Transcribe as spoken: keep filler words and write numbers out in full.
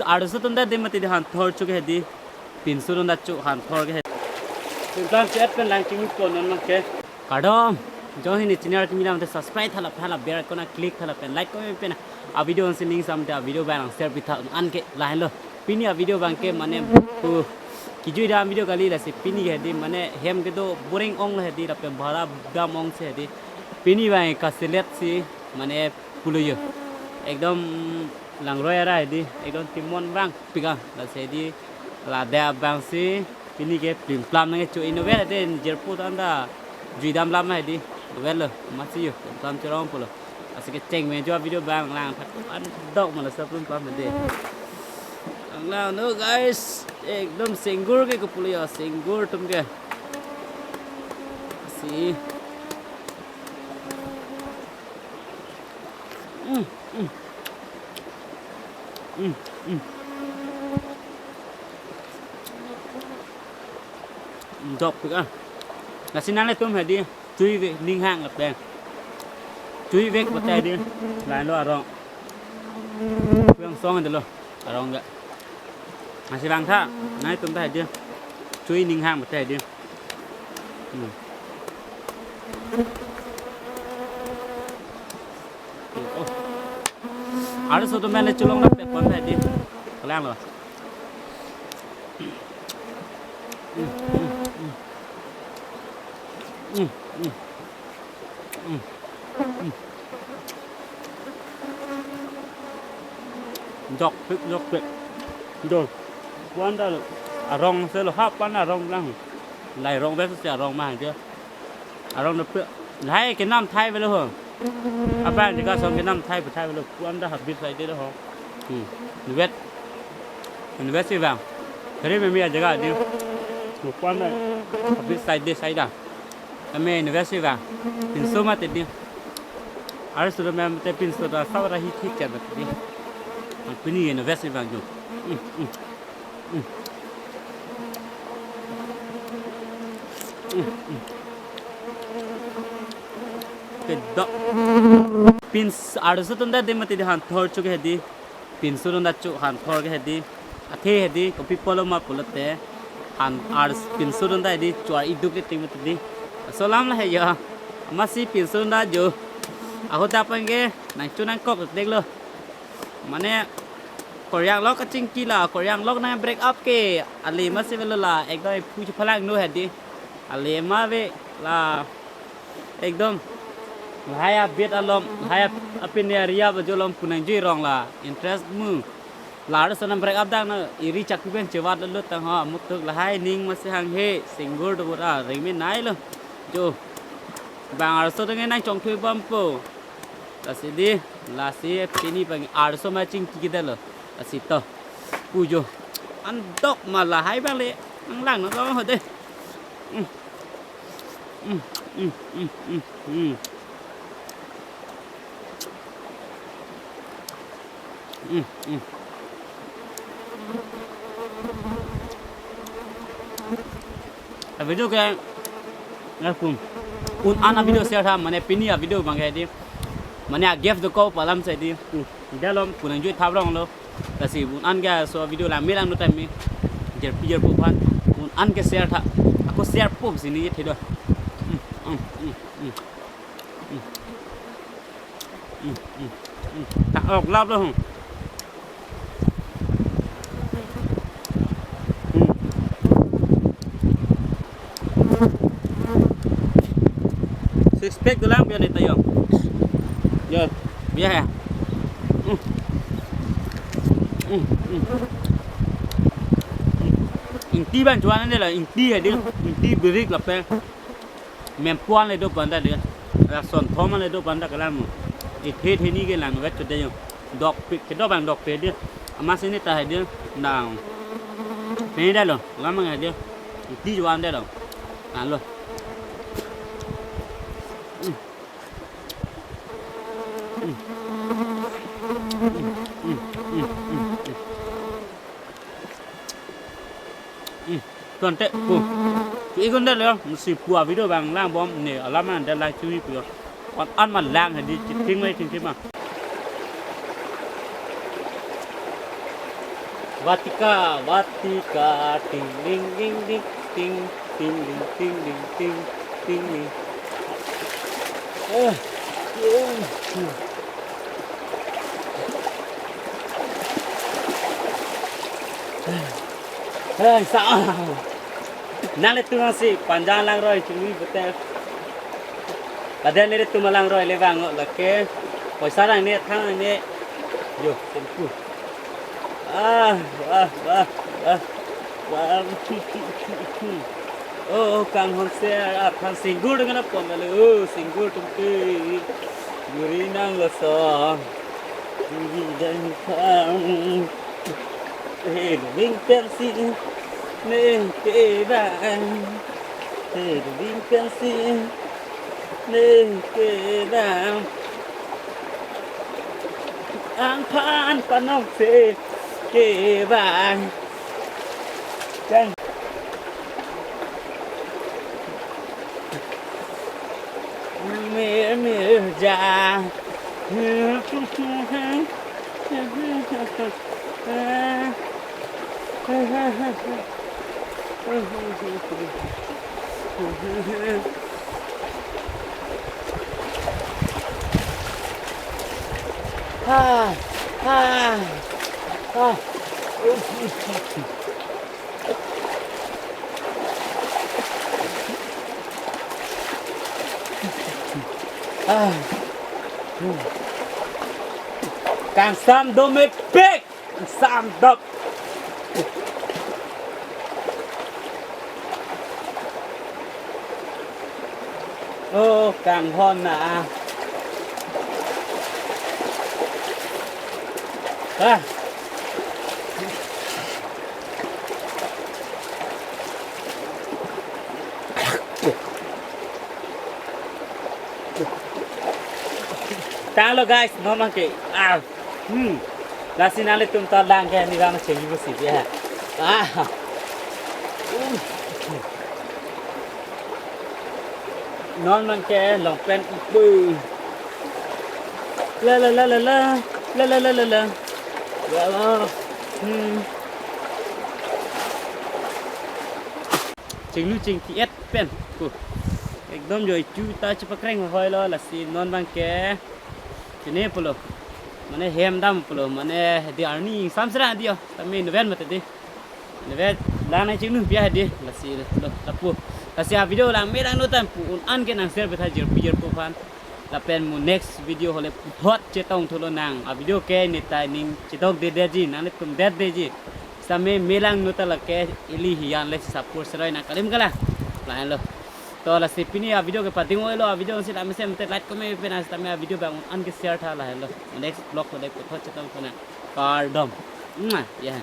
Arloso atum ta dim mati di, han thor chok hedi. Pinso atum ta chok han thor ke hedi. Pinplam chet pen lang chingmi pon non mang ke. Kardom. Jongsi ne channel kimi lam te subscribe tha lapen hala bell icon a click tha lapen like, comment pen a video ansi ning sam te a video abang share pitha, an ke lahenlo. Pini a video abang ke mane pu kijui dam video kali, lasi pini ke hedi mane hem kedo boring ong lo hedi lapen bhara dam ong si hedi. Pini abang kaselet si mane pulo yo. Ekdom langroi arai hedi, ekdom timon abang pika, lasi hedi ladak abang si pini ke pinplam nang cho innovet hedi, jirpo ta anta jui dam lam hedi, innovet lo, masi yo, pinplam chorong pulo. Lasi kecheng me jo video abang lang phat an dok mala sa pinplam hedi. Lang lang no guys, ekdom singgur ke kepulo yo, singgur atum ke. Si. Mm, mm. Mm, mm. Dok pik ah. Lasi nanglitum hedi, chui ve ning hang lapen. Chui vek batai di, lahenlo arong. Puyang song hedi lo, arong ga. Lasi vangtha, nanglitum ta hedi. Chui ning hang batai di. Hmm. Oh. Arloso atum mane cholong lapen pon hedi. Kelang lo. Hmm, hmm, hmm. Hmm, hmm. Hmm. Hmm. Dok pik, dok pik. Dol. Pu anta lo. Arong si lo, hap anta arong lang. Lai rong vet si arong ma hedi. Arong dopik. Lahai kenam thai avelo ho. Abang jaga ason kenam thai, thai avelo. Pu anta habit sai de lo ho. Hmm. Innovet. Innovet si abang. Kari me me a jaga di. Pu anta habit sai de sai da. Ame innovet si abang. Pinso mati di. Arloso atum mate pinso ta sabra hi thik chat mati di. Pini innovet si abang jo. Hmm, hmm. Hmm. Hmm, hmm. Kedok. Pins arloso atum ta dim mati di, han thor chok hedi. Pinso atum ta chok han thor ke hedi. Athe hedi kopi pulo ma pulote. Han ar pinso atum ta hedi chor iduk le ting mati di. Laso alam lahei yo. Masi pinso atum ta jo. Ahut aphan ke nangcho nangkok dek lo. Mane Korean lok kachingki la, Korean lok nang break up ke ale masi avelo la, ekdom pu chephalang no hedi. Ale ma ave la, ekdom lahai abit alom, lahai ap-, apin area ba jo alom pu nangjui rong la, interest mu. La arloso nang break up dak na, iri chakpi pen chevat lo tang ho, amuk tuk lahai ning masi hanghe, singgur do bura, ring me nai lo. Jo, bang arloso atum ke nangchongthui bompo. Lasi di, lasi pini abang arloso ma chingki kidelo. Lasi to. Pujo. An dok ma lahai abang le. Ang lang no kong ho de. Mm. Mm, mm, mm, mm, mm. Mm, mm. A video ke, eh, pun. Un an a video share tha, mane pini a video abang ke di. Mane a gap do ko pu alam si di. Pu. Dalom pu nangjui thap rong lo. Lasi un an ke laso video lang me lang no time me. Jer pi jer pu aphan. Un an ke share tha. Ako share po si ne the do. Hmm, hmm, hmm, hmm. Hmm. Hmm, hmm, hmm. Ta ok lap lo, hmm. Hmm. Six pack dolang biar ni tayo. Yo, biar ya. Hmm. Hmm, hmm. Ingti abang chuan ne la, ingti hedi, ingti birik lapen. Mem puan le do panda de. Lason thom le do panda kalam. Ithe theni ke lang vet chode yo. Dok pik kedo abang dok pe de. Amatsi ne ta hedi. Nang. Pe da lo. Lam mang hedi. Di juan de lo. Alo. Tonte pu. Igun de lo, si pu a video abang lang bom ne, alam an de lang chumi pu. An an ma lang hedi, chithing mai chithing ma. Vatika, vatika, ting, ling, ling, ling, ting, ting, ling, ting, ling, ting, ting, ling. Eh, eh, eh, sa-, nanglitum si panjang langroi chinglu pulote. Ladak nelitum alangroi le vang lake. Poisa nangne, thang nangne. Yo, thank you. Ah, wah, wah, wah. Wah. Oh, kanghon si, ah, than singgur dengan apa malu? Oh, singgur tumpi. Guri nang laso. Guri dang thang. Hei, ling pensi. Ne, ke bang. Hei, ling pensi. Ne, ke bang. Angphan panong se ke bang. Chang. Mir, mir, ja. Ah, ah, ah. Ah. Kangsam do mepik. Kangsam dop. Oh, kanghon na. Ah. Tanglo guys, non abangke. Ah. Hmm. Lasi nanglitum ta lang ke ni bang chengji pusi ya. Ah. Hmm. Non abangke long pen ipu. La la la la la. La la la la la. Ya Allah. Hmm. Chinglu chingki-et pen ko. Ekdom joi chu ta chepakreng hoilo, lasi non abangke. Chini pulo. Mane hem dam pulo, mane di arni samsra di yo. Tame inutvet mate di. Inutvet lang nang chinglu biya di. Lasi lo, lapu. Lasi a video lang me lang no tan pu un-an ke nang share petha jirpi jirpo aphan. Lapen mo next video hole puthot chetong thulo nang. A video ke neta ning chetong dedetji, nanglitum detdetji. Sitame me lang no ta lake ili hiyan le support seroi nang kalim kala. Lahenlo. To lasi pini a video ke pading oilo, a video si tame sem te like comment pen sitame a video bang un-an ke share tha lahenlo. Next vlog hole puthot chetong thulo nang. Kardom. Mwah. Ya.